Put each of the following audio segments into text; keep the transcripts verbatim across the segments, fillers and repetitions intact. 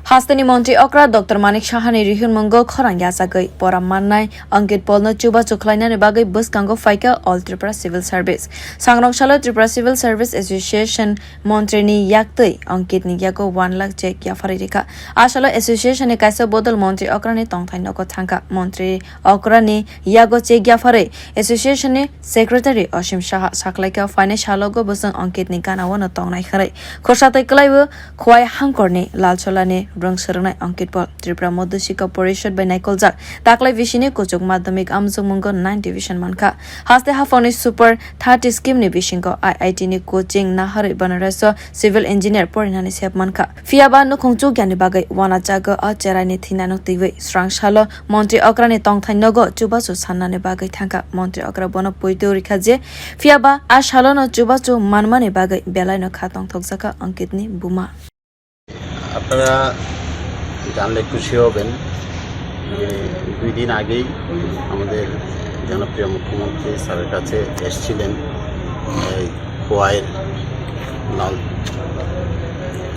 Hasteni Montri Okra Doctor Manik Sahani rihunmungo khorang yachagwi pora mannai Ankit Polno chubachu khlainani bagwi bwskango phaikha All Tripura Civil Service. Sangrong salo Tripura Civil Service Association montrini yaktwi Ankitni yago one lakh cheque yapharwi rikha. A salo association ni kaisa bodol Montri Okrani tongthai nogo thangkha. Montri Okrani yago cheque yapharwi association ni secretary Osim Saha saklaikha, phainai salogo bwswng Ankitni ganao no tongnai hwnwi. Khorsa twi kwlaibo Khowai hangkorni Lalcholani rwng swrwngnai Ankit Pol Tripura Madhya Shikha Porishad bai naikoljak. Taklai bisini kuchuk madhyamik amjokmungo nine division mankha. Haste haphangni Super thirty scheme ni bisingo I I T ni coaching naharwi Banaras o civil engineer porinani sep mankha. Phiyaba nukhung chukyani bagwi wanajago o cheraini thinano twiwi. Srang salo Montri Okrani tongthai nogo chubachu sannani bagwi thangkha. Montri Okra bono poito rikha je, phiyaba a salono chubachu manmani bagwi belaino kha tongthokjakha Ankitni buma. আপনারা জানলে খুশি হবেন যে দুই দিন আগেই আমাদের জনপ্রিয় মুখ্যমন্ত্রী স্যারের কাছে এসেছিলেন এই খোয়াইয়ের লাল,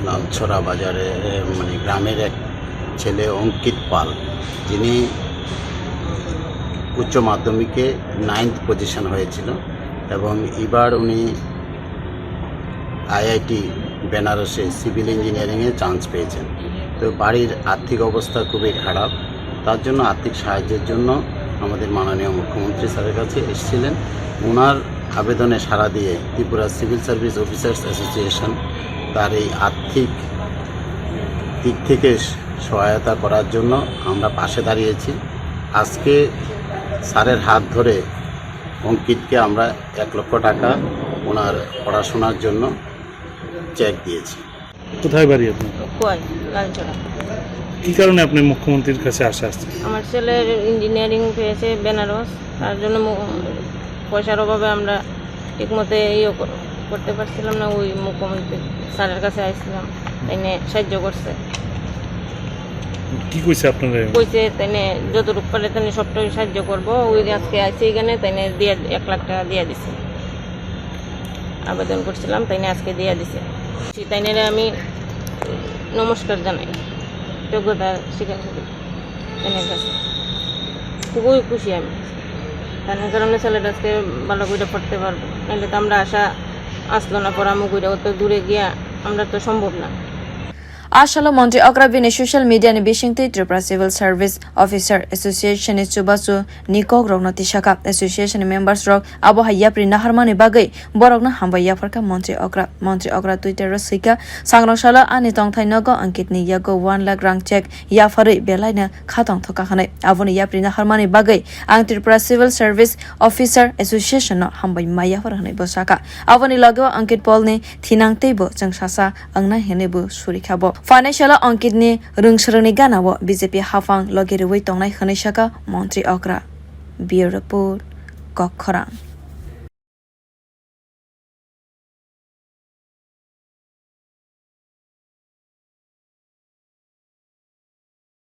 লালছড়া বাজারে, মানে, গ্রামের এক ছেলে অঙ্কিত পাল, যিনি উচ্চ মাধ্যমিকে নাইন্থ পজিশন হয়েছিল এবং এবার উনি আইআইটি বেনারসে সিভিল ইঞ্জিনিয়ারিংয়ে চান্স পেয়েছেন। তো বাড়ির আর্থিক অবস্থা খুবই খারাপ, তার জন্য আর্থিক সাহায্যের জন্য আমাদের মাননীয় মুখ্যমন্ত্রী স্যারের কাছে এসেছিলেন। ওনার আবেদনে সাড়া দিয়ে Tripura civil service officers association তার এই আর্থিক দিক থেকে সহায়তা করার জন্য আমরা পাশে দাঁড়িয়েছি। আজকে স্যারের হাত ধরে অঙ্কিতকে আমরা এক লক্ষ টাকা ওনার পড়াশোনার জন্য চেক দিয়েছি। কোথায় বাড়ি আপনার? খোয়াই, লালছড়া। কি কারণে আপনি মুখ্যমন্ত্রীর কাছে আসা আসছেন? আমার ছেলের ইঞ্জিনিয়ারিং পেয়েছে বেনারস, তার জন্য মু-, পয়সার অভাবে আমরা ঠিকমতো ইয়ে কর-, করতে পারছিলাম না, ওই মুখ্যমন্ত্রী স্যারের কাছে আইছিলাম, তাইনে সাহায্য করছে। কি কইছে আপনারা? কইছে তাইনে যতটুকু পারে তাইনে সবটাই সাহায্য করবো। ওই আজকে আইছে এখানে, তাইনে দিয়ে এক লাখ টাকা দিয়ে দিছে। আবেদন করছিলাম, তাইনে আজকে দিয়ে দিছে। তাইনে আমি নমস্কার জানাই, যোগ্যতা স্বীকার করি। এনার কাছে খুবই খুশি আমি। তার কারণে ছেলেটা আজকে ভালো করে পড়তে পারবে, নাহলে তো আমরা আশা আসলো না, পড়ামো করে অত দূরে গিয়া আমরা তো সম্ভব না। A salo Montri Okra bini social media ni bisingtwi Tripura Civil Service Officer Association ni chubachu ni kok rokno tisakha. Association ni members rok abo hai yapri naharmani bagwi borokno hambai yapharkha Montri Okra. Montri Okra Twitter o swikha, Sangrong salo ani tongthai nogo Ankit ni yago one lakh rang check yapharwi belaino kha tongthokha hwnwi. Aboni yapri naharmani bagwi ang Tripura Civil Service Officer Association no hambai ma yaphar hwnwi bo sakha. Aboni logeo Ankit Paul ni thinang teibo chwngsasa wngnai hwnwi bo surikha bo. Phainai salo Ankit ni rwngswrwngni ganao B J P haphang logi rwui tongnai hwnwi sakha Montri Okra. Bureau Report, Kokkhorang.